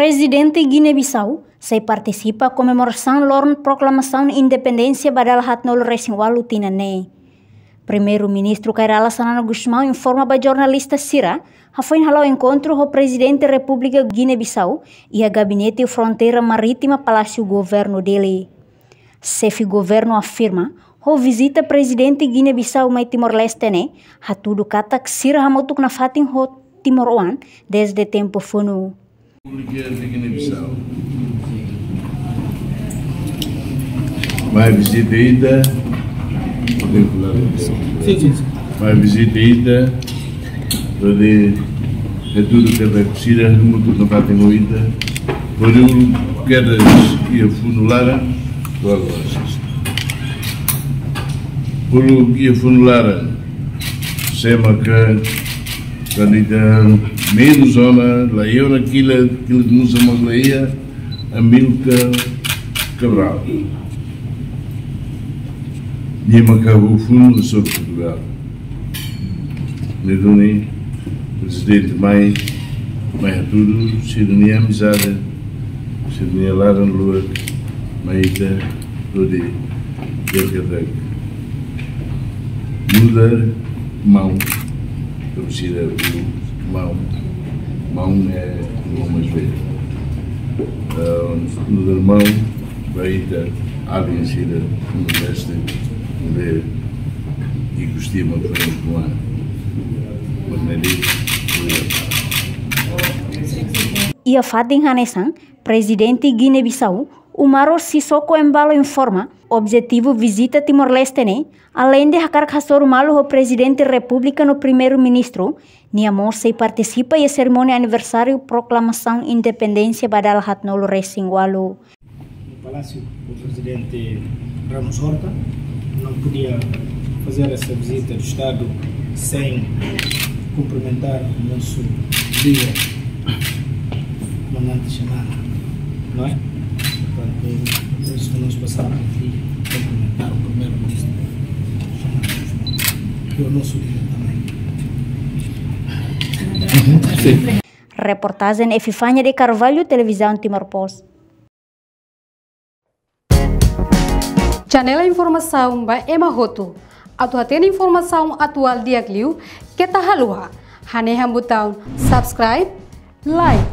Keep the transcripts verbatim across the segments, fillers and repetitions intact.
Prezidente Gine-Bisau sei partisipa komemorasaun loron proklamasaun independénsia ba dala haatnulu-resin-ualu tinan ne'e. Primeiru-Ministru Kay Rala Xanana Gusmão informa ba jornalista sira, hafoin hala'o enkontru ho Prezidente Repúblika Gine-Bisau iha Gabinete Fronteira Marítima, Palásiu Governu Dili. Xefe Governu afirma, ho vizita Prezidente Gine-Bisau mai Timor-Leste ne'e, hatudu katak sira hamutuk nafatin ho timoroan dezde tempu funu. Repúblika de Guiné-Bissau. Mai vizita ita. Mai vizita ita. Hodi hatudu katak sira hamutuk nafatin ho ita. Hodi uluk kedas iha funu laran, tual asas. Uluk iha funu laran, sé maka kandidatu menos ona, la iha ona kila, kila musa mak la iha, Amílcar Cabral. Nia maka hahú funu sobre Portugal. Ne'e duni, Prezidente mai, mai hatudu sira-nia amizade, sira-nia laran-luak, mai ita hodi dehan katak nu'udar maun, traduzida maun, maun é irmão mais velho. Ah, nu'udar maun, ba ita, alin sira, Timor-Leste, ne'ebé ikus tiha mak foin tuan. Mak ne'e de'it, obrigadu. Iha fatin hanesan, Prezidente Gine-Bisau, Umaro Sissoco Embaló informa, objetivu vizita Timor-Leste ne'e, aleinde hakarak hasoru malu ho Prezidente Repúblika no Primeiru-Ministru, nia mós sei partisipa iha serimónia aniversáriu proklamasaun independénsia ba dala haatnulu-resin-ualu. No Palácio, o presidente Ramos Horta não podia fazer essa visita de Estado sem cumprimentar o nosso líder, comandante Xanana, não é? Portanto, por isso que nós passamos aqui a cumprimentar o primeiro-ministro Xanana, que é o nosso líder também. Reportajen Epifania de Carvalho, Televizaun Timor Post. Janela informasaun ba ema hotu. Atu hatene informasaun atuál di'ak liu, keta haluha hanehan butaun subscribe, like,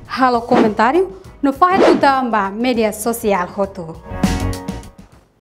halo komentáriu, no fahe tutan ba média sosiál hotu.